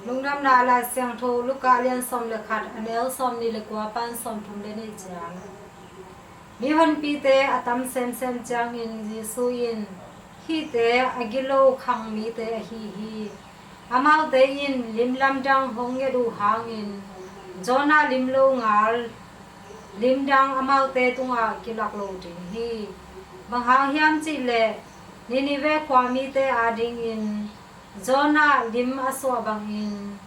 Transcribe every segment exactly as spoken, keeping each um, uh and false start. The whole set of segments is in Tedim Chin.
Lungdamna Lai Siangtho Luka lian sawm le khat, a neu sawmnih le kua pan sawmthum le nih ciang. Mihonpite a tam semsem ciangin Jesuh in, "Hihte a gilo khang mite ahi hi. Amaute in lim lamdang hong nget uh hangin Jonah lim lo ngal limdang amaute tungah kilak lo ding hi. Bang hang hiam cih leh Nineveh khua mite adingin Jonah lim a suah bangin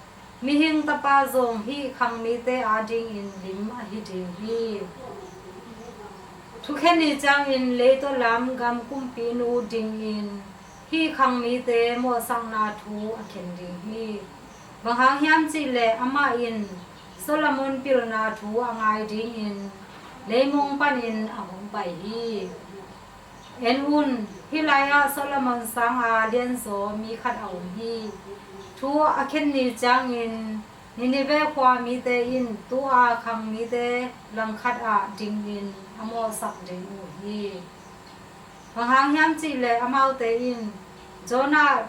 Mihing Tapa zong hih khang mite adingin lim ahi ding hi. Thukhen ni ciangin leitaw lam gam kumpinu dingin hih khang mite mawhsakna thu a khen ding hi. Bang hang hiam cih leh amah in Solomon pilna thu a ngai dingin leimong panin a hong pai hi. En un, hih lai-ah Solomon sanga lianzaw mi khat a om hi. Thu a khen ni ciangin Nineveh khua mite in tu-a khang mite langkhat ah dingin a mawhsak ding uh hi. Bang hang hiam cih leh amaute in Jonah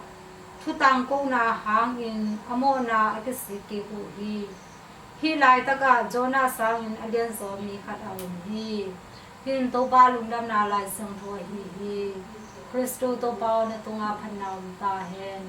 thutangkona hangin a mawhna a kisik kik uh hi. Hih laitakah Jonah sangin a lianzaw mi khat a om hi. Hih in Topa Lungdamna Lai Siangtho ahi hi. Khristu Topa aw, na tungah phatna om ta hen.